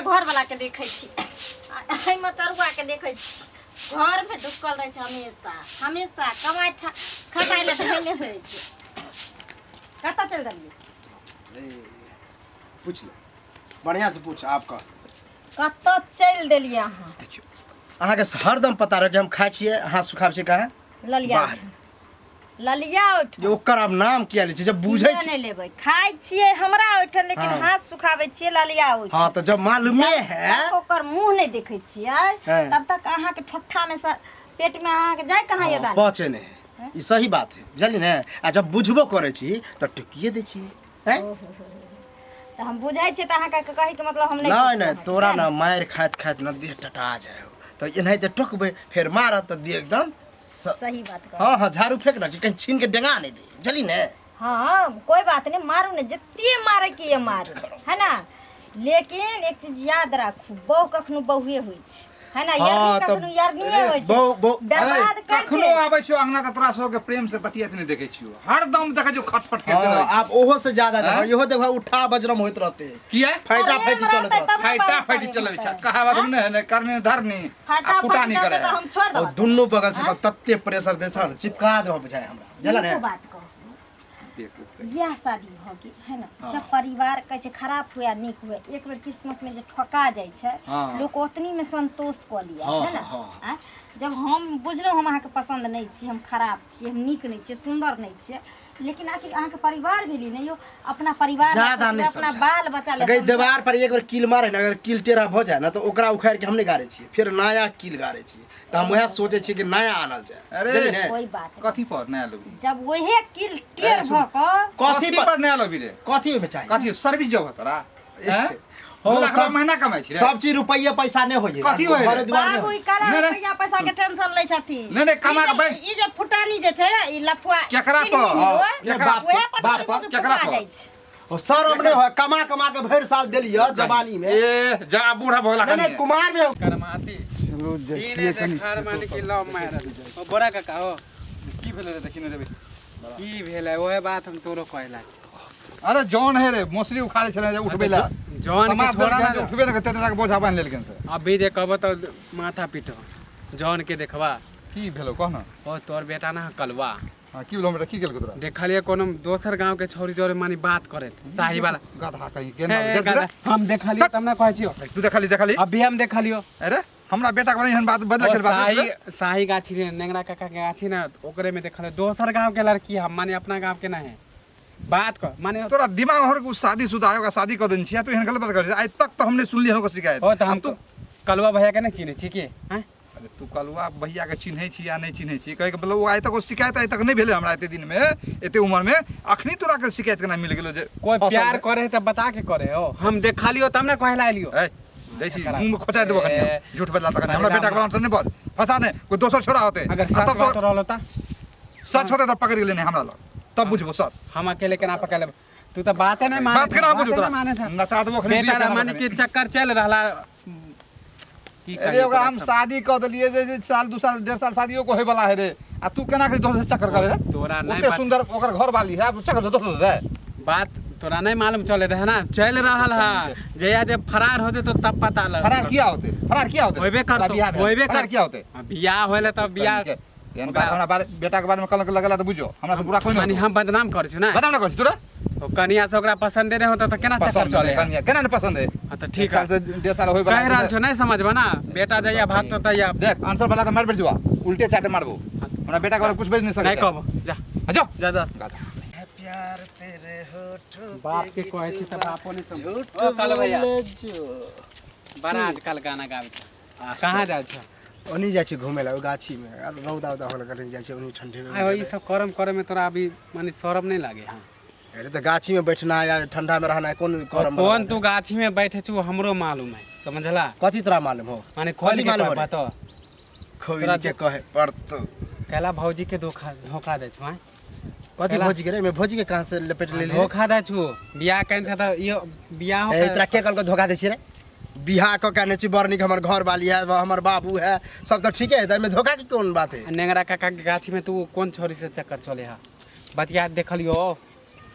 घर वाला के देखै छी आ एहि मटरुआ के देखै छी घर में ढुकल रहै छै हमेशा हमेशा कमाइ खटाइ लए धैले रहै छै। कतऽ चलि गेलियै? अरे, पूछ ले बढ़िया से पूछ आपका। कतऽ चलि देलियै अहाँ? देखियौ अहाँके हरदम पता रह कि हम खाइ छियै हाथ सुखाबै छियै कहाँ? ललिया बाहर। ललिया उठ जे ओकर आब नाम किया लै छी जब बुझै किया छी नहि लेबै खाइ छियै हमरा ओहिठाम लेकिन हाँ। हाथ सुखाबै छियै ललिया ओहिठाम। हाँ तऽ जब मालूमे जब है तक ओकर मुंह नहि देखै छियै हाँ। तब तक अहाँके ठोठा में से पेट में अहाँके जाय कहाँ ये दाना? पहुँचे नहीं है ई सही बात है बुझलियै ने। आ जब बुझबो करै छी तऽ टुकिए दै छी हैं? तऽ हम बुझै छियै तऽ अहाँके कहैके मतलब हम नहि नहीं नहीं तोरा ना मारि खाइत खाइत ना देह टटा जाय हो तऽ एनाहिते टोकबै फेर मारत तऽ देह एकदम सही बात कह। हाँ हाँ झाड़ू फेंक ना कि कहीं छीन के डेंगा नहीं दे बुझली ने। हाँ कोई बात नहीं मारू ने जते मारे के ये मारू है ना, लेकिन एक चीज याद राखू बहु कखनो बहुए होइ छै है ना, हाँ, यारनी तऽ कखनो यारनीए होइ छै। बहु बहु बर्बाद कर कखनो दे। आबै छियौ अंगना तऽ तोरा सबके प्रेम से बतियाइत नहि देखै छियौ, हरदम देखै छियौ खटपट करते हाँ रहै आप ओहो से ज्यादा देखो हाँ? इहो देखो उठा बजरम होइत रहते किया? फैटा प्रेम फैटी चलत रहतै रहते तब ने फाइटा बाबू फाइटी प्रेम चलबै छै होतै। कहावत नहि है ने करनी धरनी आ फाटा फुटानी फाटी करे रहतै तऽ हम छोड़ और देबै। दुनू बगल से तऽ तते प्रेशर दे छल चिपका देबो बुझाय हमरा बुझला ने। नीको बात कहू बियाह शादी भऽ गेल है ना, जब परिवार कहै छै खराब हुए या नीक हुए एक बेर किस्मत में जे ठका जाइ छै हाँ। लोक ओतनी में संतोष कऽ लिअ हाँ, है ना। हाँ। आँय? जब हम बुझलहुँ हम अहाँके पसन्द नहि छी, हम खराब छी, हम नीक नहि छियै, सुन्दर नहि छियै, लेकिन आखिर अहाँके परिवार भेली ने यौ, अपना परिवार लए ज्यादा सोचबै, नहीं अपना समझा। बाल बच्चा लए अगर समझा। दीवार पर एक बेर कील मारे ना अगर कील टेढ़ा भऽ जाए ना तो ओकरा उखाड़ि के हम नहीं गाड़े छियै फेर नया कील गाड़े छियै तऽ हम वएह सोचै छियै कि नया आनल जाए अरे, बुझलियै ने? कोई बात नहीं। कथी पर नया लेबही? जब वहे कील टेढ़ भऽ कऽ कथी कथी पर पर नया लेबही रे? कथी ओहिमे चाही? कथी सर्विस जॉब है तोरा? हैं? हो, दू लाख सब- रुपया महीना कमाइ छी रे? सब चीज रुपैया पैसा नहि होइ कथी होइ घरे रे? दुआर नहि बाबू होइ ई काला नहि, नहि। रुपैया पैसा के टेंशन लै छथिन। नहि, नहि, कमा ई के जे- बैंक- ई जे फुटानी जे छै ई लफुआ केकरा पर? चिन्नी हाँ, होय, केकरा पर? ओएह पर बाप छोड़ि पर? के केकरा फुसा पर? जाइ छै। ओ शरम नहि होइ कमा कमा के भरि साल देलियै जवानी में। ए जा बूढ़ा भऽ गेला नहीं नहीं कनिये। कुमार में करमाती चलू ई नहि देखार माने कि लव मैरिज। ओ बड़ा काका हो की भेलै रे देखी ने रे। की भेलै ओहे बात हम तोरो कहला। अरे जौन है रे मौसरी उखाड़े छलै जे उठबै ला जौन के समाज छोड़ा देलकै ना जे उठबे ने करतै तक बोझा बान्हि लेलखिन से। अभी जे कहबो तऽ माथा पीटो जौन के देखबा। की भेलौ कह न। ओ तोर बेटा ना कलवा। हाँ, की भेलौ हमरा की केलकौ तोरा? देखलियै कोनो दोसर गांव के छौरी जोरे मानी बात करैत शाही वाला गधा कहीं के ना हे, गधा। हम देखलियो तब ना कहै छियो। तू देखली देखली अभी हम देखलियो। अरे हमरा बेटा के बारे एहन बात बदला ओ के बात शाही शाही गाछी रे नेंगरा काका के गाछी ना ओकरे में देखलियो दोसर गांव के लड़की हम माने अपना गांव के ना है बात कर माने तोरा दिमाग में हर शादी शुदा है ओकरा शादी कर देने छियै तू एहन गलत बात कर आइ तक तो हमने सुनली हन ओकर शिकायत। ओ तऽ हम आ तू कलुआ भैया के नहीं चिन्है छी की हैं? अरे तू कलुआ भैया के चिन्है छी या नहि चिन्है छी कहै के मतलब ओ आइ तक ओ शिकायत आइ तक नहि भेलै हमरा एते दिन में एते उम्र में अखनी तोरा के शिकायत केना मिल गेलो जे कोई फसल प्यार है? करे है तऽ बता के करे हो हम देखलियो तब ना कहला एलियो। ए दै छी मुंह में खोचा देबो कनी ए, झूठ बजला तखन हमरा अरे बेटा के राम। बारे में नहि बज फंसा नहि कोई दोसर छोरा होते अगर आ सच तब बात तो रहल होता सच होते तब पकड़ गेलै नहि हमरा लग तब बुझबो सच। हम अकेले केना पकड़ लेब तू तऽ बाते नहीं माने बात केना बुझू बाते तोरा नहीं माने था नचा देबो खनी बेटा रा माने कि चक्कर चल रहला की अरे कहियो ओकरा तोरा हम सब। शादी कऽ देलियै जे जे साल दू साल डेढ़ साल शादियो को होय वाला है रे आ तू केना के दोसर से चक्कर करे रे? तोरा नहीं ओते बात- सुंदर ओकर घर वाली है आब चक्कर दोसर से रे बात तोरा नहीं मालूम चले रहे ना चल रहल है जया जब फरार होते तो तब पता लग फरार किया होते फरार किया होते होबे तोरा करतो बियाह भेल, होबे फरार कर किया होते बियाह होले तब बियाह एहन बात हमरा बारे बेटा के बारे में कलंक लगेला तऽ बुझो हमरा से बुरा कोई माने नहीं हम बदनाम करै छु ना बदनाम ना करै छी तोरा ओ कनिया से ओकरा पसंदे नहीं होता तो केना चक्कर पसंद चले है कनिया केना नहीं पसंद है हाँ तो एक ठीक साल है से डेढ़ साल होय वाला कह रहल छो नहीं समझबा ना बेटा जइया भागतो तैया देख आंसर वाला के मार बैठ जुआ उल्टे चाटे मारबो हमरा बेटा के बारे में कुछ बज नहीं सके नहीं कहबो जा जा जा जा गाधा। प्यार तेरे होठों बाप के कहै छी तऽ बापो नहीं समझ झूठ ओ कालू भैया बोले जो। बड़ा आजकल गाना गाबै छै कहाँ जाइ छै? ओनी जाइ छी घूमे ला ओहि गाछी में आर रौदा उदा होल कहीं जाइ छी ओनी ठंडे में। आइ ई सब करम करे में तोरा अभी माने शरम नहीं लागे? हाँ अरे तऽ गाछी में बैठना या ठंडा में रहना कोन करम कौन तू गाछी में बैठे छु हमरो मालूम है समझला? कथी तोरा मालूम हो? माने खोल कथी के मालूम कह हो रे? बतो खोल तोरा के कहे पड़तो। कैला भौजी के धोखा धोखा दे छु हैं? कथी कैला? भौजी के रे में भौजी के कहां से लपेट ले ले? धोखा दे छु बियाह केन छ त यो बियाह हो ए तोरा के कहलको धोखा दे छी रे? बियाह क के छी बड़ नीक हमर घर वाली है हमर बाबू है सब तो ठीके है त एमे धोखा के कोन बात है? नेंगरा काका के गाछी में तू कोन छोरी से चक्कर चले हा बतिया देखलियो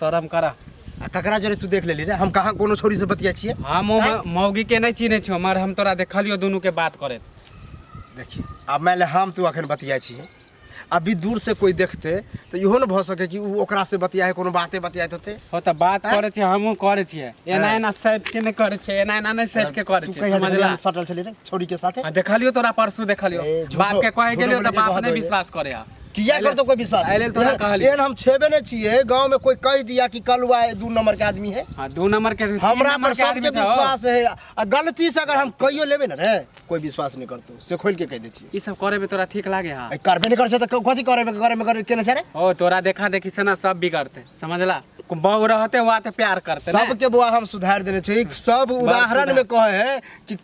शरम करा। आ ककरा जरे तू देख लेली रे हम कहाँ कोनो छोरी से बतिया छियै हम ओ मौगी के नहीं चिन्है छियो मगर हम तोरा देखलियो दुनू के बात करैत देखी आब मानि ले हम तू अखन बतिया छियै अभी दूर से कोई देखते तो इहो न भऽ सके कि उ ओकरा से बतिया है कोनो बाते बतियाइत होते हो तऽ बात आँय? करै छियै हमहूँ करै छियै एना हाँ। एना सैत के नहि करै छियै एना एना नहि सैत के करै तू छियै कहिया समझला देखलियै सटल छली रे छोरी के साथे आ देखलियो तोरा परसू देखलियो ए, झूठो- बाप के कहे झूठो गेलियो बोले तऽ के बाप कहत नहि होइए। विश्वास करे है किया करतो कोई विश्वास एहि लेल तोरा कहलियो। एहन हम छेबे नहीं छियै गांव में कोई कह दिया कि कलुआ दू नंबर के आदमी है हाँ दू नंबर के तीन हमरा नंबर पर के आदमी सबके छौ। विश्वास है आ गलती से अगर हम कहियो लेबे ना रे कोई विश्वास नहीं करतो से खोल के कह दै छियै ई सब करे में तोरा ठीक लागे हा ए, करबे नहीं कर छै तऽ कथी करे में करे में करे केने छै रे ओ तोरा देखा देखी से ना सब बिगड़ते समझला बहू रहते वहाँ ते प्यार करते ने सबके बुआ हम सुधार देने छै सब उदाहरण में कहे है कि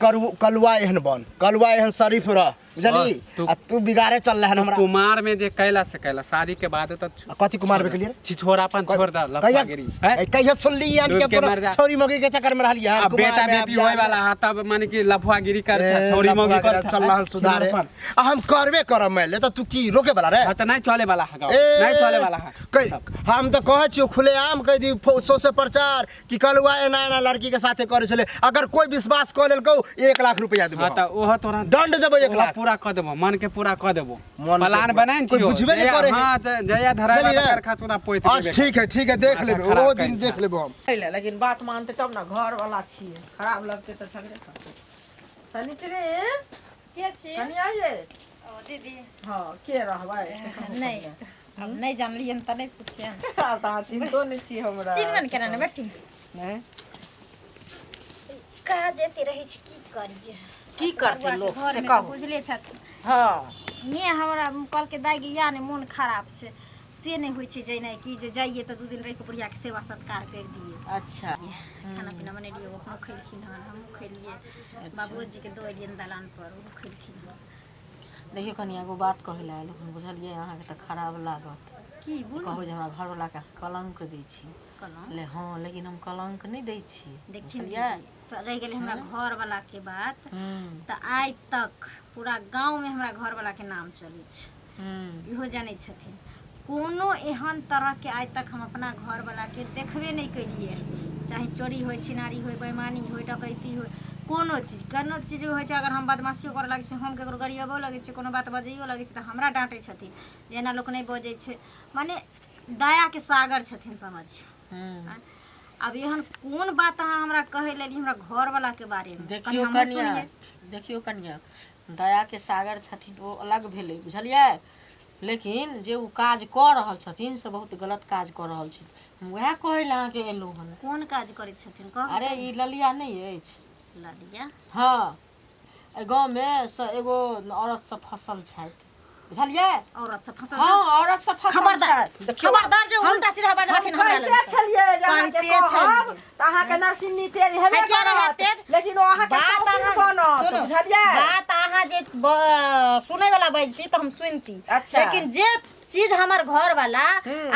कलुआ एहन बन कलुआ एहन शरीफ रह बुझली तू- आ तू बिगाड़े चल रहा हमरा कुमार में जे कैला से कैला शादी के बाद तो आ कथी कुमार के लिए छिछोरापन छोड़ द कहिया लफागिरी हैं? ए, कहिया सुनली यान डूब के के पूरा मर जा। छोरी मौगी के चक्कर में रहली यार अब बेटा बेटी होए वाला हा तब माने कि लफुआगिरी कर छा छोरी मौगी कर छा चल रहल सुधारे आ हम करबे करब मैं ले त तू की रोके वाला रे हां त नहीं चले वाला हा गाँव ए, नहीं चले वाला हा हम तऽ कहै छियौ खुलेआम कहि दी सौंसे प्रचार कि कलुआ एना एना लड़की के साथे करै छलै अगर कोई विश्वास कऽ लेलकौ 1 लाख रुपया देबौ हां त ओहो तोरा दंड देबौ एक ओहो लाख पूरा क देबो मन के पूरा क देबो मन के प्लान पूरा- बनाइन कोई छियो बुझबे नहीं जया- करे है। हां जया धराय बुझलियै? वाला कारखा चूना पोइत अच्छा देबे ठीक है ठीक है देख माथा लेबै खराब ओ करै दिन छै। देख लेबै हम ले लेकिन बात मानते तब ने घर वाला छियै खराब लगते तऽ झगड़े करते शनिचरी के छी कनि आइए ओ दीदी हँ के रहबै से कहू नहि कनिया। अब नहि जानलियै तऽ नहि पुछियै आब तऽ अहाँ चिन्हतो नहि छी हमरा चिन्हबे ने केना ने बेटी नहि काज एते रहै छै की करियै की करतै लोक घरमे से तऽ कहू बुझले छथिन हँ ने हमरा कहलकै दाइ गे या ने मोन खराब छै से नहि होइ छै जेनाइ कि जे जाइए तऽ 2 दिन रहि कऽ बुढ़ियाके सेवा सत्कार करि दियै अच्छा खाना पीना बनेलियै ओ अपनो खेलखिन हन हमहूँ खेलियै बाबूजीके दऽ एलियनि दलान पर ओहो खेलखिन हन देखियौ कनि एगो बात कहै लए आयल हन बुझलियै अहाँके तऽ खराब लागत की बोलू कहबै जे हमरा घरवलाके कलङ्क दै छी कहलहुँ ले हँ लेकिन हम कलङ्क नहि दै छी देखथिन बुझलियै दीदी, रहि गेलै हमरा घरवलाके बात हूँ तऽ आइ तक पूरा गाँवमे हमरा घरवलाके नाम चलै छै हूँ इहो जानै छथिन कोनो एहन तरहके आइ तक हम अपना घरवलाके देखबे नहि केलियै चाहे चोरी होइ छिनारी होइ बेईमानी होइ डकैती होइ कोनो चीज कोनो चीज होइ छै अगर हम बदमाशियो करऽ लागै छी हम ककरो गरियबो लगै छी कोनो बात बजैयो लगै छी तऽ हमरा डाँटै छथिन जे एना लोक नहि बजै छै माने दयाके सागर छथिन समझियौ हूँ आब एहन कोन बात अहाँ हमरा कहै लेली हमरा घरवलाके बारेमे कनि देखियौ हमहूँ कनिया सुनियै देखियौ कनिया दयाके सागर छथिन ओ अलग भेलै बुझलियै लेकिन जे ओ काज कऽ रहल छथिन से बहुत गलत काज कऽ रहल छथिन हम उएह कहै लए अहाँके एलहुँ हन कोन काज करै छथिन कहू अरे ई ललिया नहि अछि ललिया हँ एहि गाँवमे से एगो औरत सब फसल छथि बुझलियै औरत सब फसल हँ औरत सब फसल खबरदार छथि देखियौ खबरदार जो उल्टा सीधा बजलखिन हमरा कहिते लग छलियै जे अहाँके कहिते कहब छलियै। तऽ अहाँके नरसिन्नी तेज हेबे है किया रहत करत तेज? लेकिन ओ अहाँके बात शौकीन अहाँ- बनत सुनू, बुझलियै बात अहाँ जे सुनै वाला बजती तऽ हम सुनती अच्छा। लेकिन जे चीज हमर घर वाला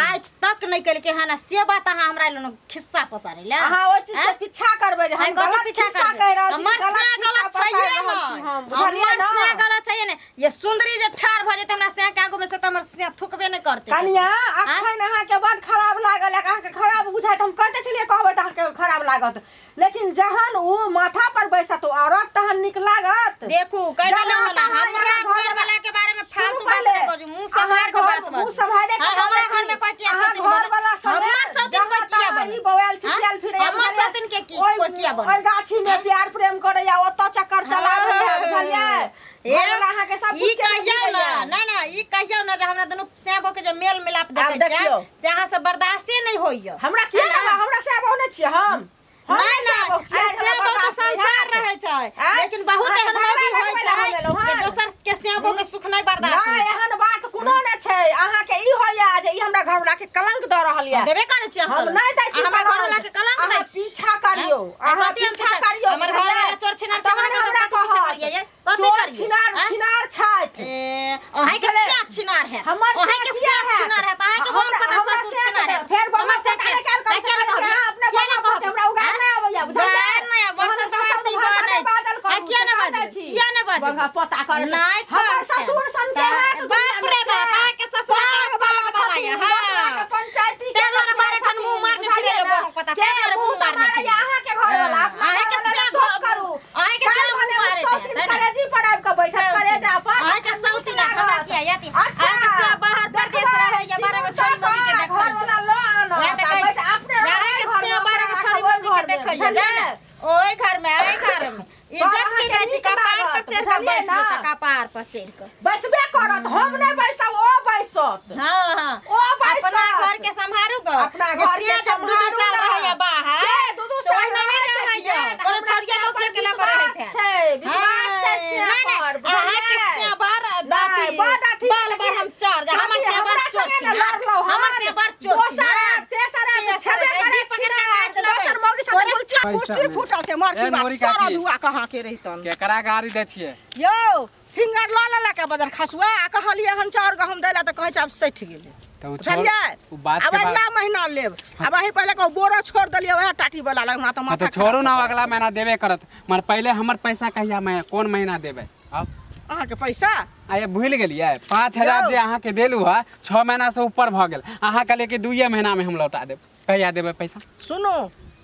आज तक नहीं केलकै हन आ से बात अहाँ हमरा लग खिस्सा पसारै ला अहाँ ओहि चीज के आँय? पीछा करबै जे हम आइ कथी गलत पीछा खिस्सा करबै? कहि रहल छी हमर गलत से खिस्सा गलत पसारि छैहे रहल छी नहि हम बुझलियै हमर ने से गलत छैहे नहि ये सुंदरी जे ठाढ़ भऽ जेतै हमरा से के आगू में से तऽ हमर से थुकबे नहि करतै कनिया अखन अहाँके बड खराब लागल अहाँके खराब बुझाइत हम कहिते छलियै कहबै तऽ अहाँके खराब लागत लेकिन जहन ओ माथा पर बैसत ओ औरत तहन नीक लागत देखू कहि जहाँ देलहुँ हन तहाँ हमरा यहाँ घर वाला के बारे में सुनू फालतू बात पहिले, नहि बाजू मुंह अहाँ सम्हार के घर- बात बाजू मुँह सम्हारे के हाँ, हमरा बाजै घर में छी। कोई किया अहाँ सौतीन घर बनल? वाला संगे हमर सौतीन जहाँ कोई किया तहाँ बनल? ई बौआयल हाँ? छिछियाल फिरैया हमर बुझलियै? सौतीन के की ओहि- कोई किया बनल? ओहि गाछी में प्यार प्रेम करैया ओतऽ चक्कर चलाबैया बुझलियै ए, घरवाला अहाँके सब ई कुछ के कहियौ बुझि ना गेलैया। ना ना ई कहियौ ना जे हमरा दुनू सैबो के जे मेल मिलाप देखै आब देखियौ। छियै से अहाँ सब बर्दाश्ते नहि होइया हमरा किया ना हमरा से आब नहि छियै हम हम नहीं से नहीं आब छियै, अरे हमरा सेबो तो बर्दाश्त नहि संसार हैत। रहै छै आँय? लेकिन बहुत अहाँके एहन झगड़ा मौगी होइ लगबै लए छै हम एलहुँ जे हन। दोसर के सेबो के सुख नहि बर्दाश्त नहि होइ छै। एहन बात कोनो नहि छै अहाँके ई होइया जे ई हमरा घरवला के कलंक दऽ रहल यऽ देबे करै छी हम हम कलंक। नहि दै छी आ हमरा कलंक। घरवला के कलंक दै अहाँ छी। पीछा करियौ आँय? अहाँ कथी हम पीछा करियौ हमर घरवला चोर छिनार छै, तहन हमरा हमरा कथी पीछा कहत करियै ये? कथी चोर करियै? छिनार आँय? छिनार छथि ए, अहाँके बुझलियै? साथ छिनार हैत हमर अहाँके साथ किया साथ हैत? छिनार हैत अहाँके मोन हमरा- पता हमरा ससुर से छिनार हैत फेर बम्मा हमर से साथ काहे काल किया कर नहि सकै छी? कहबै? अहाँ अपने किया नहि बम्मा कहबै? हमरा उगार नहि अबैया बुझलियै? उगार नहि आबैया, तहन वर्षा ससुर समाप्ति भाषा बनै नहि छै। बाजल आ करू, किया से नहि कहै बाजू? छी। किया नहि बाजू? बंगा पोता करै छै। नहि हमर करतै। ससुर सन के हैत बाप रे बाप, अहाँके ससुर पाग पाग वाला वाला छथिन, यऽ, हाँ। दोसरा के पंचायती के ताहि दुआरे लोक बारह ठन मुँह मारने बुझलियै फिरैया ने? बहन पता के ताहि दुआरे मुंह मुँह तऽ मारने मारैया अहाँके घर वाला, अपना अहाँके घर वाला से सोच करू। अहाँके काल्हि से भने मुँह ओ मारैत सौतीन है, तै ने? करेजी पर आबि कऽ बैठत, करेजा पर। अहाँके तखन नीक सौतीन हमरा लागत। किया याती अच्छा, अहाँके सब बाहर परदेश देखबै, रहैया 12 गो छोरी सिन्दूर मौगी के दऽ कऽ देखैया घर वाला लऽ आनत, वएह तऽ आ कहै बैठ छी अपने रहबै अहाँके घरमे, से 12 गो ओकरा छोरी राखब मौगी के ओहि घरमे, देखैया बुझलियै? जाने ओहि घर में एहि घर में तब इज्जत की अहाँके दै छी नीक कपार पर लागत, चढ़ि कऽ बुझलियै बैठ ने? जेतै कपार पर चढ़ि कऽ बैसबे करत, हम नहि बैसब, ओ बैसत। हाँ हाँ ओ बैसत। अपना घर के सम्हारू गो अपना घर के जब दू दू सम्हारू साल ना। रहैया बाहर के दू दू तो साल ओहिना रहै नहि छै रहैया कि नहि? कोनो हमरा छरिया से मौगी के लऽ कऽ पर रहै विश्वास छै छै, विश्वास छै से नहि नहि पर, अहाँके बुझलियै? से बड़ नहि, अथी बड अथी बाल बार हम चढ़ जा हमर कथी, से बड़ हमरा चोर संगे छी ने ना। लड़लहुँ हमर हन। से बड़ चोर छी दोसर ना। आयत, तेसर आयत, तेसर छेबे आयत, करै जी पकड़ छी के ना। काट लेबै। दोसर मौगी साथे तोरे गुलछा पैसा कुश्ती नहि। फूटल छै, मर ए, की बात, मोरी सारा काकी। धुआ कहाँ के रहितन। केकरा गाड़ी दै छियै यौ फिंगर लऽ लेलक बदर खसुआ आ कहलियै हन चाउर गहूम दै लए तऽ कहै छै आब सठि गेलै। तऽ ओ छोड़ बुझलियै? ओ बात आब के बाद अगिला महीना लेब। आब अही पहिले कहू बोरा छोड़ देलियै वएह टाटी वाला लग, हमरा तऽ हाँ माथा तऽ छोड़ू ना, अगला महीना देबे करत। मगर पहिले हमर पैसा कहिया मैं कोन महीना देबै आब? अहाँके पैसा आये भूलि गेलियै 5000 यौ। जे अहाँके देलू है, 6 महीना से ऊपर भऽ गेल। अहाँ कहलियै कि 2 महीना में हम लौटा देब, कहिया देबै पैसा? सुनू,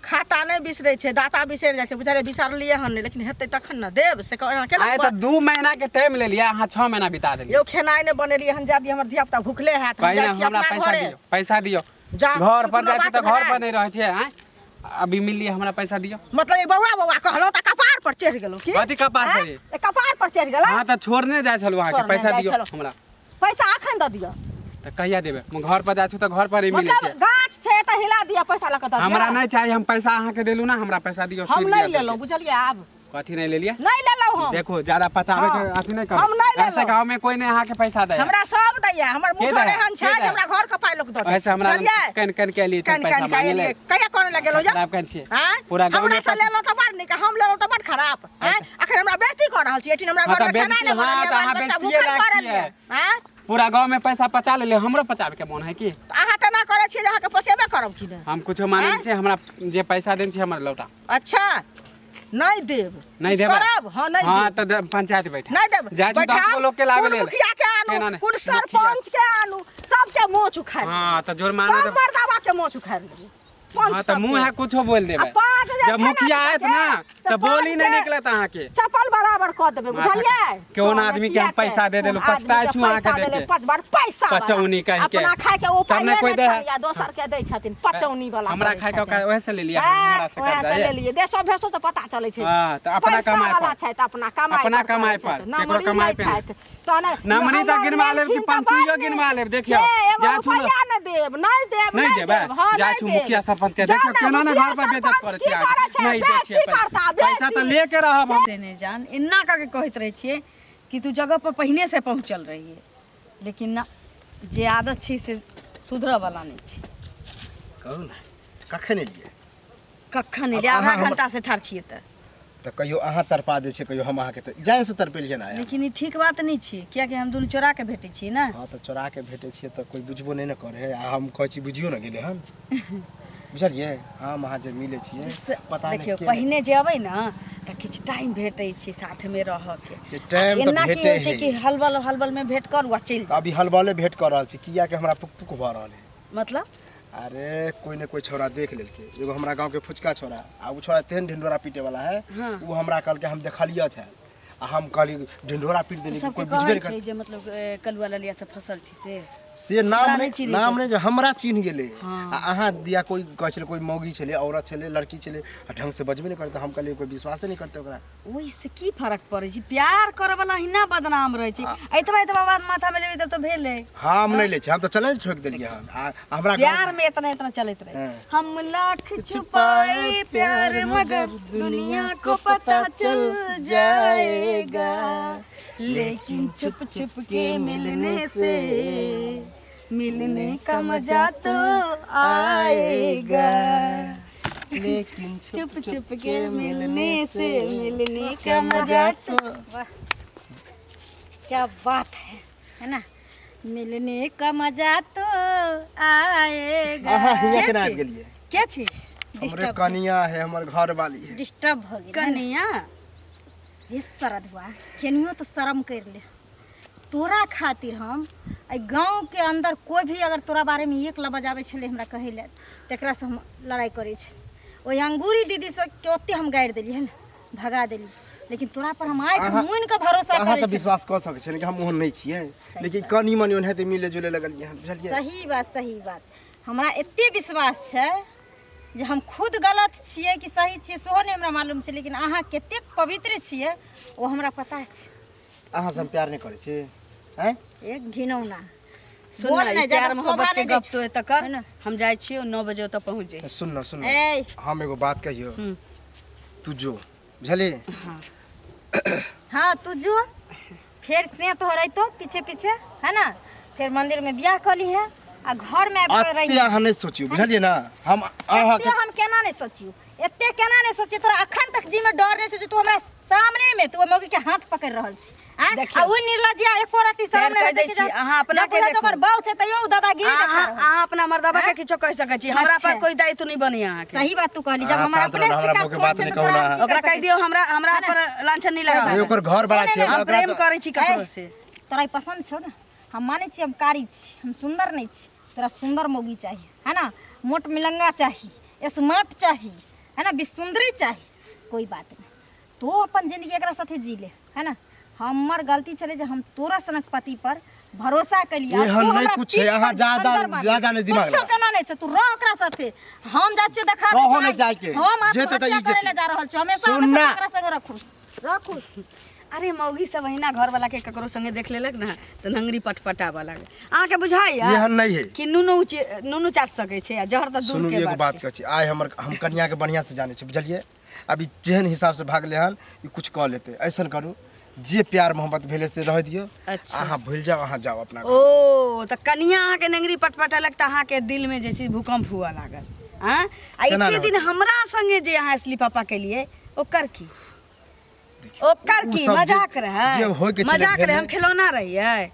खाता नहि बिसरै छै, दाता बिसरि जाइ छै, बुझलियै? बिसरलियै हन नहि, लेकिन हेतै तखन ने देब, से एना केना? आये तऽ 2 महीना के टाइम लेलियै, अहाँ 6 महीना बिता देलियै। यौ खेनाइ नहि बनेलियै हन, जाय दियौ, हमर धिया पुता भुखले हैत, हम पहिले जाइ छी हमरा अपना पैसा घरे। दियौ, पैसा दियौ। जा, घर पर कोनो जाइ छी बात तऽ घर भेलै? पर नहि रहै छियै। आँय, अभी मिललियै, हमरा पैसा दियौ। मतलब ई बौआ बौआ कहलहुँ तऽ कपार पर चढ़ि गेलहुँ की? कथी कपार पर? आँय? ए, कपार पर चढ़ि गेलहुँ? हाँ तऽ छोड़ने जाइ छलहुँ अहाँके। छोड़ने पैसा जाइ दियौ छलहुँ। हमरा। पैसा अखन दऽ दिअ। तऽ कहिया देबै? हम घर पर जाइ छी तऽ घर पर ही मिलै मतलब छै। गाछ छै तऽ हिला दिअ, पैसा लऽ कऽ दऽ दिअ। हमरा नहि चाही, हम पैसा अहाँके देलू ना, हमरा पैसा दियौ। हम सीध नहि दिअ। लेलहुँ, बुझलियै? आब कथी नहि लेलियै? नहि लेलहुँ हम। देखो, ज्यादा पचाबै के हाँ। अथी नहि करू। हम नहि लेलहुँ। ऐसे गाँव में कोई नहीं अहाँके पैसा दै। हमरा सब दैया, हमर के मुँह दैया? एहन छै के जे दैया? हमरा घर के पाइ लोक दऽ दै। ऐसे हमरा बुझलियै? कन कन के लिए कन पैसा कन के मांगे एलियै ले। कहिया करऽ लगेलहुँ यौ? खराब कन छियै आँय? पूरा गाँव हमरा में से लेलहुँ तऽ बड़ नीक, हम लेलहुँ तऽ बड़ खराब। आँय? अखन हमरा बेइज्जती कऽ रहल छी, एहिठिन हमरा हाँ, घरमे तऽ खेनाइ नहि बेइज्जती- हाँ, बनल यऽ, तऽ बाल अहाँ बच्चा बेइज्जतिये भूखल लायक पड़ल छियै। यऽ। आँय? पूरा गाँव में पैसा पचा लेलियै, हमरो पचाबे के मोन है की? तऽ अहाँ तऽ एना करै छियै जे अहाँके पचेबे करब कि नहि? हम कुछो मानै आँय? छियै, हमरा जे पैसा देने छी हमर लौटा। अच्छा, नहि देब। नहीं किछु देबै? करब? हाँ, नहि हाँ देब। तऽ पंचायत बैठा नहि देब। जाइ छी 10 बैठाउ, गो लोग के लाबे कोन लेल। मुखिया के केना आनू, नहि? कोन मुखिया। सरपंच के आनू, सबके मोछ उखाड़ि हाँ तऽ जुर्माना सब मर्दाबा के मोछ उखाड़ि लेबै। पंच हाँ तऽ सबके। मुँह है कुछो बोल देबै। आ पाग जे जब छै ने मुखिया आयत ना से तऽ बोली पाग नहीं के निकलत अहाँके। चप्पल बराबर कऽ देबै, माथा बुझलियै? कोन आदमी के हम पैसा दे देलहुँ, कोन पछताइ आदमी के छी अहाँके पैसा देख देले, के। पाँच बार पैसा वाला। पचौनी कहि के। अपना खाय के उपाय तब ने कोई नहि दे है। छलैया, दोसर के दै छथिन, पचौनी वाला हमरा करै खाय के छथिन। ओहे से लेलियै, हाँ, हमरा से ओएह कर्जा से ये। लेलियै, देशो भेसो से पता चलै छै। हाँ, तऽ अपना पैसा कमाइ वाला पर। छथि, अपना कमाइ अपना पर कमाइ करै पर, छथि। केकरो नमरी कमाइ नहि पे नहि। छथि। तहन नमरी तऽ हमर गिनवा लेब कि लेलखिन तऽ 500 बड़ गिनवा लेब, नीक। देखियौ। हे, एगो जा छू न- रुपैआ नहि देब, नहि देब, नहि नहि देबै? देब, हाँ, जाइ नहि छू देब। मुखिया सरपंच के, जाउ देखियौ ने, केना ने मुखिया घर पर बेइज्जत सरपंच करै की छै अहाँके। करै छै? नहि दै छियै बेइज्जती करता, पैसा। पैसा तऽ बेइज्जती। लेके रहब हम। से नहि जान, एना कऽ के कहैत रहै छियै कि तू जगह पर पहिने से पहुँचल रहियै, लेकिन ना, जे आदत छै से सुधरऽ वाला नहि छै। कहू ने, कखन एलियै? कखन आब एलियै? आधा अहाँ घंटा से ठाढ़ छियै तऽ। तऽ कहियो अहाँ तड़पा दै छियै, कहियो हम अहाँके, तऽ जान से तड़पेलियै ने आइ हम। लेकिन ई ठीक बात नहि छै, कियाकि हम दुनू चोरा के भेटै छियै ने। हाँ तऽ चोरा के भेटै छियै तऽ कोइ बुझबो नहि ने करै है, आ हम कहै छी बुझियो ने गेलै हन, बुझलियै? हम अहाँ जे मिलै छियै से पता नहि देखियौ, के पहिने जे अबै ने तऽ किछु टाइम भेटै छै साथमे रहऽके। जे टाइम तऽ एना की भेटै होइ छै है कि हलबल हलबलमे भेट करू आ चलि तऽ जाउ। अभी हलबले भेट कऽ रहल छी, कियाकि हमरा पुक पुक भऽ रहल है। मतलब? अरे कोई ने कोई छौड़ा देख लेलकै, एगो हमरा गाँव के फुचका छौड़ा, आ ओ छौड़ा तेहन ढिंढोरा पीटे वाला है। हाँ। ओ हमरा कहलकै हम देखलियै छै, आ हम कहली ढिंढोरा पीट देली। सबके कोई बुझबे कहै नहि छै कर जे मतलब कलुआ ललिया सब फसल छी से से नाम हमरा नहि नहि चिन्है नाम छै। नहि जे हमरा चिन्ह गेलै। हाँ। आ अहाँ दिया कोई कहै छलै, कोई मौगी छलै, औरत छलै, लड़की छलै, आ ढंग से बजबे नहि करतै। हम कहलियै कोई विश्वासे नहि करतै ओकरा। ओहिसँ की फरक पड़ै छै? प्यार करऽ वाला हिना बदनाम रहै छै। एतबा एतबा बात माथा में लेबै तब तऽ भेलै। हम नहि लै छी, हम तऽ चैलेंज ठोकि देलियै हन। आ हमरा गाँव- प्यार में इतना इतना चलैत रहे। हाँ। हम लाख छुपाए प्यार मगर दुनिया को पता चल जाएगा, लेकिन छुप छुप के मिलने से मिलने का मजा तो आएगा, लेकिन छुप छुप के मिलने से मिलने का मजा तो क्या बात है है ना? मिलने का मजा तो आएगा। अहाँ हियाँ के केना छी? आबि गेलियै? के छी? हमरे कनिया है, हमर घर वाली है। डिस्टर्ब भऽ गेल है ने? कनिया रे सरधुआ, केनियो तऽ शरम करि ले। तोरा खातिर हम एहि गाँवके अन्दर कोइ भी अगर तोरा बारेमे एक लबज आबै छलै हमरा कहै लए, तकरासँ हम लड़ाइ करै छली। ओहि अंगूरी दीदी से के ओते हम गारि देलियै है ने, भगा देलियै, लेकिन तोरा पर हम आँखि मुनि कऽ भरोसा अहाँ करै तऽ छी। विश्वास कऽ सकै छियै कि हम ओहन नहि छियै, लेकिन कनि मनि ओनाहिते मिले जुले लगलियै हन, बुझलियै? सही बात, सही बात। हमरा एते विश्वास छै जे हम खुद गलत छियै कि सही छियै सेहो नहि हमरा मालूम छै, लेकिन अहाँ कतेक पवित्र छियै ओ हमरा पता छै। अहाँ से हम प्यार नहि करै छी आँय? एक घिनौना सुन बोल ना, ने, ई प्यार ज्यादा मोहब्बत शोभा के नहि दै गप छौ। तो एतऽ कर, है ना? हम जाइ छियौ 9 बजे ओतऽ पहुँच जइहे। सुन न, सुन न, ए हम एगो बात कहियौ, तू जो, बुझलियै? हाँ तू जो, फेर से तोहर अयतो पीछे पीछे, है ना? फेर मंदिर में बियाह कऽ लीहे आ घर में आबि कऽ एते रहिहे। अहाँ नहि सोचियौ, बुझलियै ना? हम अहाँके एते हम केना नहि सोचियौ, एते केना नहि सोचियौ? तोरा अखन तक जी में डर नहि सोचियौ? तू हमरा सामने में तू ओहि मौगी के हाथ पकड़ि रहल छी आँय? देखियौ। आ ओ निर्लज्जिया एको रत्ती शरम फेर नहि होइ कहि छै दै कि छी, अहाँ अपना जब के बुझै छै देखू। ओकर बाउ छै तैयो ओ दादागिरी देखा अहाँ रहल छै। अहाँ अपना मर्दाबा के किछो कहि सकै छी, हमरा पर अच्छा। कोई दायित्व नहीं बनी अहाँके। सही बात तू कहली, जब अहाँ हमरा शांत अपने रहू, हमरा सिक्का बहू के खोट बात छै नहि तऽ कहू तोरा ना। हम की ओकरा कहि कहि दियौ हमरा हमरा पर लांछन नहीं ए, लगाबै। ओकर घर वाला छै, हम ओकरा प्रेम तऽ- करै छी ककरो से। तोरा ई पसन्द छौ ने? हम मानै छी हम कारी छी, हम सुन्दर नहि छी, तोरा सुन्दर मौगी चाही, है ना? मोट मिलंगा चाही, स्मार्ट चाही, है ना? विसुंदरी चाही। कोई बात नहीं, तू अपन जिंदगी एकरा साथे जी ले, है ना? हमर गलती छलै जे हम तोरा सनक पति पर भरोसा केलियै। एहन नहि कुछ है, अहाँ ज्यादा- ज्यादा नहि दिमाग कुछो लगाउ। केना नहि छै, तू रह ओकरा साथे, हम जाइ छियौ देखा कहो नहि जाइके। हम जेतै तऽ ई आत्महत्या करै जेतै। लए जा रहल छियौ, हमेशा सुन हमेशा ना। ओकरा संगे रह खुश, रह खुश। अरे मौगी सब अहिना घर वाला के ककरो संगे देख लेलक ना तऽ नंगरी पटपटाबऽ लागल। अहाँके बुझाइया एहन नहि है कि नुनू नुनू चाट सकै छै आ जहर तऽ दूर सुनू के एगो बात बात छै। कहै छी, आइ हमर हम कनिया के बढ़िया से जानै छी, बुझलियै? अभी जेहन हिसाब से भागले हन ई कुछ कऽ लेतै। ऐसन करू, जे प्यार मोहब्बत भेलै से रह दियौ। अच्छा। अहाँ भूलि जाउ, अहाँ जाउ अपना घर। ओ तऽ कनिया अहाँके नंगरी पटपटेलक तऽ अहाँके दिल में जे छै भूकंप हुअ लागल। आँ, आ केना एते नहि दिन हमरा संगे जे अहाँ स्लीपापा केलियै ओकर की, ओकर उ की सब जे- मजाक रहै? जे होइके छलै मजाक रहै, भेलै। हम खिलौना रहियै?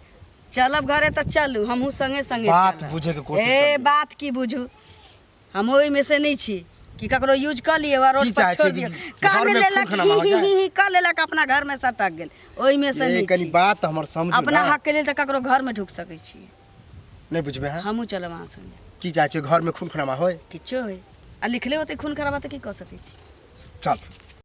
चलब घरे तऽ चलू, हमहूँ संगे संगे बात चलब। बुझैके कोशिश ए करियौ। बात की बुझू, हम ओहिमे से नहि छी कि ककरो यूज कऽ लिअ आ रोड की पर चाहै छोड़ छियै दियौ। कि कान घरमे लेलक खून ही खराबा हो ही जाए? ही ही कऽ लेलक, अपना घरमे सटक गेल, ओहिमे से ए नहि कनि छी। बात हमर समझू अपना ना। हक के लेल तऽ ककरो घरमे ढुकि सकै छी। नहि बुझबै अहाँ? हमहूँ चलब अहाँ संगे। की चाहै छियै, घरमे खून खराबा होय? किछो होय, आ लिखले होतै खून खराबा तऽ की कऽ सकै छी? चल।